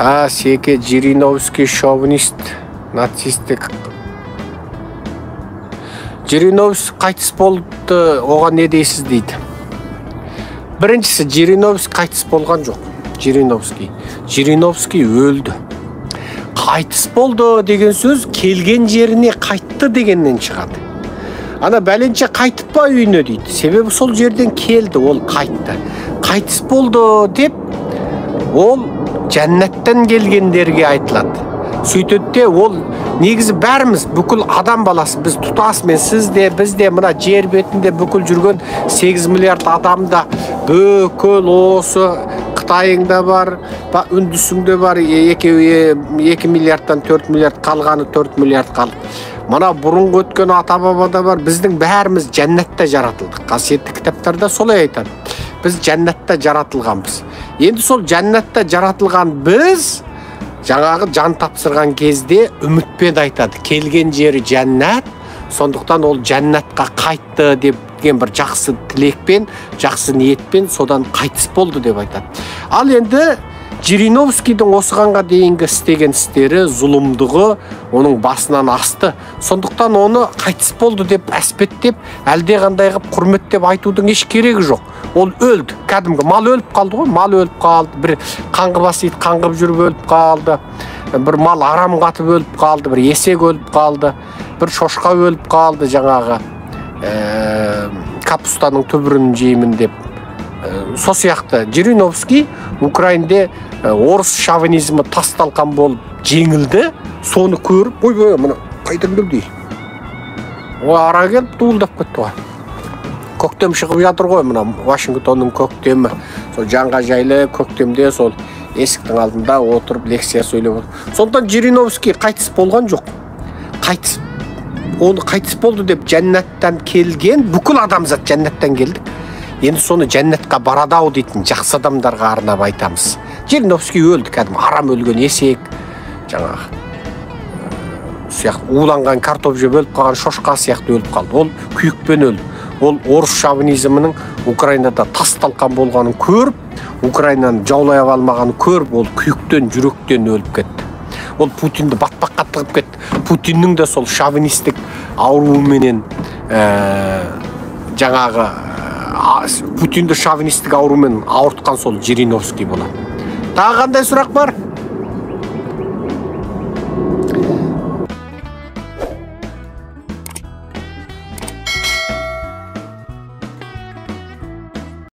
Секе, Жириновский шовинист, нацистік. Жириновский қайтыс болды, оған не дейсіз дейді. Біріншісі, Жириновский қайтыс болған жоқ. Жириновский өлді. Қайтыс болды деген сөз келген жеріне қайтты дегеннен шығады. Ана бәленше қайтып па үйіне дейді. Себебі сол жерден келді, ол қайтты. Қайтыс болды деп ол жәннаттан келгендерге айтылады. Сөйтеді де ол негізі бәріміз, бүкіл адам баласы, біз тұтасымен, сіз де, біз де, мына жер бетінде бүкіл жүрген 8 миллиард адам да, бүкіл осы Қытайың да бар, Үндісің де бар, 2 миллиардтан 4 миллиард қалғаны 4 миллиард қалды. Мына бұрынғы өткен ата-баба да бар, біздің бәріміз жәннатта жаратылдық. Қасиетті кітаптарда солай айтады. Біз жәннатта жаратылғанбыз. Енді сол жәннатта жаратылған біз жаңағы жан тапсырған кезде үмітпен айтады. Келген жері жәннат, сондықтан ол жәннатқа қайтты деп деген бір жақсы тілекпен, жақсы ниетпен содан қайтыс болды деп айтады. Ал енді Жириновскийдің осығанға дейінгі істеген істері, зұлымдығы оның басынан асты. Сондықтан оны қайтыс болды деп әспеттеп, әлде қандай қып құрметтеп айтудың еш керегі жоқ. Ол өлді, кәдімгі мал өліп қалды ғой, мал өліп қалды, бір қаңғыбас ит қаңғып жүріп өліп қалды, бір мал арам қатып өліп қалды, бір есек өліп қалды, бір шошқа өліп қалды, жаңағы капустаның түбірін жеймін деп. Со сияқты Жириновский Украинде орыс шовинизмі тас талқан болып жеңілді, соны көріп, ойбай, мына қайдан келді? О, ара келіп дуылдап кетті ғой. Көктем шығып жатыр ғой, мына Вашингтонның көктемі. Сол жанға жайлы көктемде сол есіктің алдында отырып лекция сөйлеп отыр. Сондықтан Жириновский қайтыс болған жоқ. Оны қайтыс болды деп жәннаттан келген, бүкіл адамзат жәннаттан келдік. Енді соны жәннатқа барады ау дейтін жақсы адамдарға арнап айтамыз. Жириновский өлді, кәдімгі арам өлген есек, жаңағы сияқты уланған картоп жеп өліп қалған шошқа сияқты өліп қалды. Ол күйікпен өлді. Ол орыс шовинизмінің Украинада тас талқан болғанын көріп, Украинаны жаулай алмағанын көріп, ол күйіктен, жүректен өліп кетті. Ол Путинді батпаққа тығып кетті. Путиннің де сол шовинистік ауруменен жаңағы Путинді шовинистік аурумен ауыртқан сол Жириновский болады. Тағы қандай сұрақ бар?